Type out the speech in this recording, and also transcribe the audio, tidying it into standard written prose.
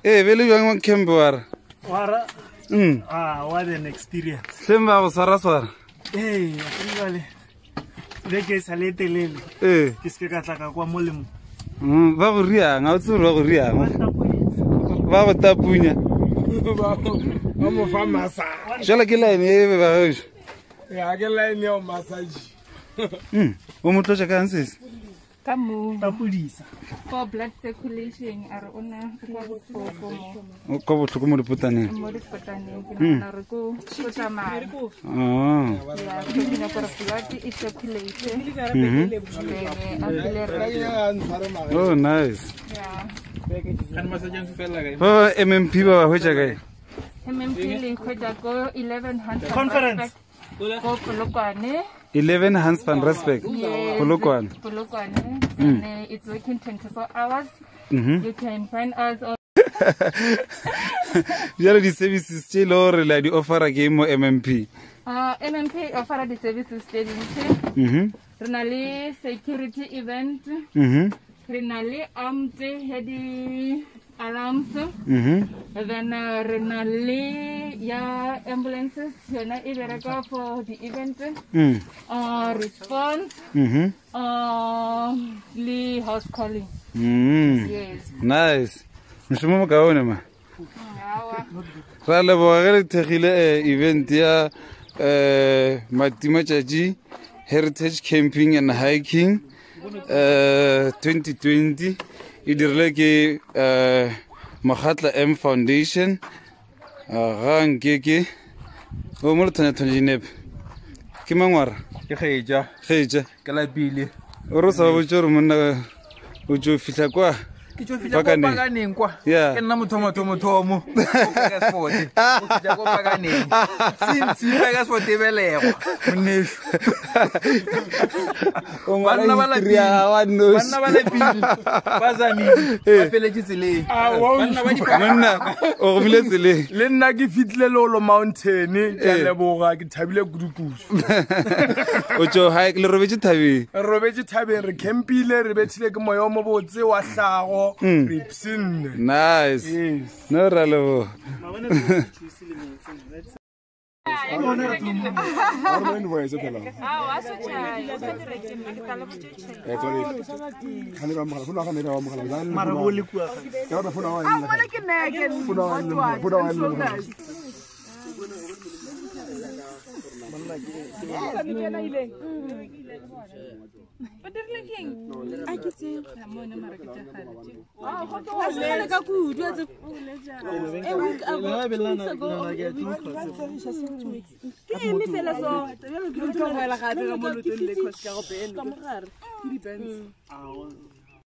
Ee, bele bjang camp wara? Wara. Ah, what an experience. Hleng ba go swara swara. Ee, jale beke e sa le e telele. Ee. Ke seke ka tla ka kwa molemo. Ba go riang, ga o tsebe gore ba go riang. Ba go tapunya. Ba mo fa massage. Jale ke line e be ba gešo. Ya ke line ya massage. O mo tlotša kang sese? Ka mo tapodisa. For blood circulation a re o na kwa botlhoko mo. O kwa botlhoko mo dipotaneng. Mo dipotaneng ke nagana re ko go tsamaya. Oh. Ya, so ke nyaka gore blood e circulate. Then a feel rest. Oh, nice. Yeah. Ba ba MMP ba ba hwetša kae? MMP le hwetša ko 1100 Conference. Ko Polokwane. 11 Hans van Rensburg. Yes, Polokwane. Polokwane. And it's working 24 hours. You can find us on Bjale di-services tše e le gore la di offera ke mo MMP. MMP offera di-services tse dintši. Re na le security event. Re na le armed ya di-alarms. Then re na le ya ambulances, yona e bereka for the event. Response. Le house calling. Yes. Nice. Mošomo mokaone ma. Awa. Ra leboga ge le thekgile event ya Matima Tšatši Heritage Camping and Hiking 2020 e dirile ke Mokgatla M Foundation. Ga nkeke o mo le thanya-thanya dinepe ke mangwara. Ke kgetša. Kgetša. Ke lapile. O re o sa ba botse gore monna o tšo fihla kwa Ke tšo fihla kwa Pakaneng kwa. Yeah. Ke nna motho wa mathomo-thomo. Ko Pakersfort. O fihla ko Pakaneng. Since Pakersfort e belegwa, monnešu. O ngwala Banna ba history ya lapile. gago a nnoši. Banna ba lapile. Ba zamile. Ba feletše tseleng. Banna ba di- Monna, o gomile tseleng. Le nna ke fitlile Lolo Mountain, ke a Ee. leboga, ke thabile kudu-kudu. O tšo hike, le robetše thabeng. Re robetše thabeng, re campile, re bethile ke moya o mobotse wa hlago, re ipshinne. Nice. Yes. No, ra leboga. Mara bo le kua.